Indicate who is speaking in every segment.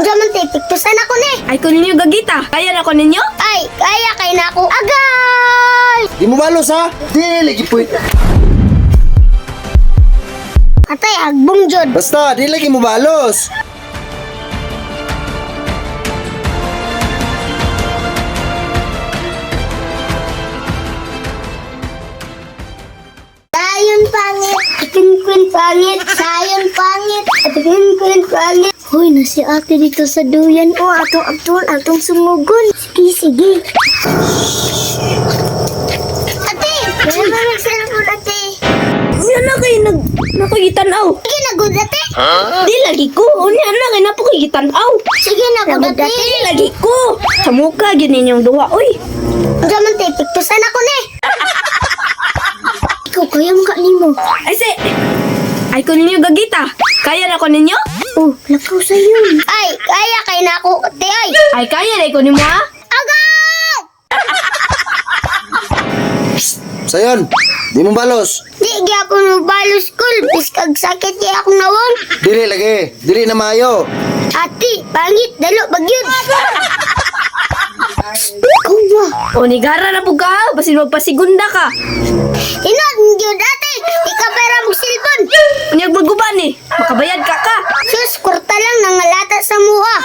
Speaker 1: Unsa man te, piktusan ako ni.
Speaker 2: Ay ko ninyo gagita. Kaya na ko ninyo?
Speaker 1: Ay, kaya kay na ako. Agay!
Speaker 3: Di mo balos ha? Di lagi pwede.
Speaker 1: Atay, hagbong jud.
Speaker 3: Basta, di lagi mo balos.
Speaker 1: Sayon pangit, atin pangit, sayon pangit, atin pangit. Hoy, na si ate dito sa duyan. O, atong atong atong sumugon. Sige, sige. Ate, meron ba nag-cellphone, ate?
Speaker 2: Unya na kay nag nakagitanaw.
Speaker 1: Sige na, good ate.
Speaker 2: Di lagi ko. Unya na kay napakagitanaw.
Speaker 1: Sige na, good ate.
Speaker 2: Di lagi ko. Sa muka gyud ninyong duha oy.
Speaker 1: Unsa man te, piktusan ako ni. Ikaw, kaya mo ka nimo.
Speaker 2: Ay si. Ay ko ninyo gagita. Kaya na ko ninyo?
Speaker 1: Oh, lakaw sa'yo. Ay, kaya kay na ako, ate, ay.
Speaker 2: Ay kaya na ko nimo ha?
Speaker 1: Agay!
Speaker 3: Sayon, di mo balos.
Speaker 1: Di gyapon mo balo school, biskag sakit kay akong nawong.
Speaker 3: Dili lagi, dili na maayo.
Speaker 1: Ate, pangit, dalo, bagyod. Ikaw ba?
Speaker 2: O nigara na pug ka ha? Basin magpasigunda ka.
Speaker 1: Tinod, gyud ate, di ka pera mong silpon.
Speaker 2: Unya maguban ni. Makabayad ka ka.
Speaker 1: Sus, kurta lang nangalata sa muha.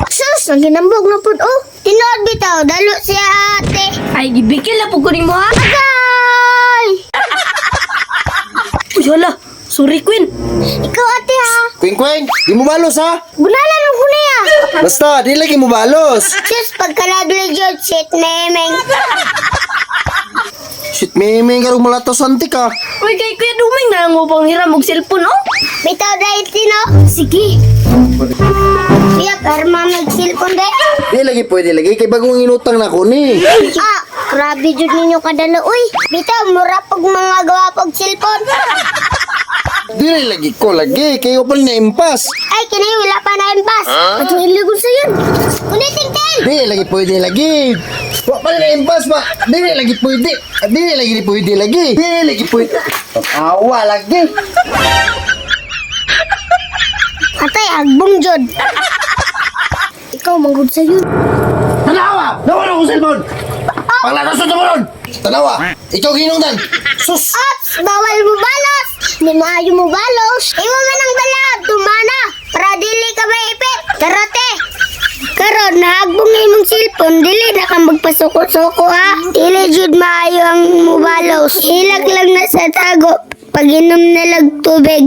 Speaker 1: Sus, ang ginambog na pud oh. Tinod bitaw, dalo siya ate.
Speaker 2: Ay gibikil na pug ko nimo ha?
Speaker 1: Agay!
Speaker 2: Uy hala. Sorry Queen.
Speaker 1: Ikaw ate ha.
Speaker 3: Kwing kwing, di mo balos ha?
Speaker 1: Bunalan mo ko niya.
Speaker 3: Basta, di lagi mo balos.
Speaker 1: Sus, pagkalabli jud, shit memeng.
Speaker 3: Shit, miming karong malatos antik ka.
Speaker 2: Uy kay Kuya Duming na lang mo pang hiram og cellphone oh.
Speaker 1: Bitaw dahil sino? Sige. Kuya, para mag-cellphone dahil.
Speaker 3: Di lagi pwede lagi, kay bagong inutang na ko ni.
Speaker 1: Ah, grabe jud ninyo kadalo uy. Bitaw mura pag mga gawa pag cellphone.
Speaker 3: Dili lagi ko lagi, kay pa na impas.
Speaker 1: Ay kini wala pa na impas. Atong iligon sa yun. Uniting tel.
Speaker 3: Di lagi pwede lagi. Wa pa na impas ba? Dili lagi pwede. Dili lagi pwede lagi. Dili lagi pwede. Awa lagi.
Speaker 1: Atay hagbong jud. Ikaw manggod sa yun.
Speaker 3: Tanawa! Nawala akong cellphone! Panglatas sa ron! Tanawa! Ikaw ginungdan! Sus!
Speaker 1: Ops, bawal mo balos. Di maayo mo balos. Iwa man ang balab, tumana. Para dili ka maipit. Tara te. Karon nahagbong imong cellphone, dili na ka magpasuko-suko ha. Dili jud maayo ang mubalos. Hilak lang na sa tago. Pag inom na lag tubig.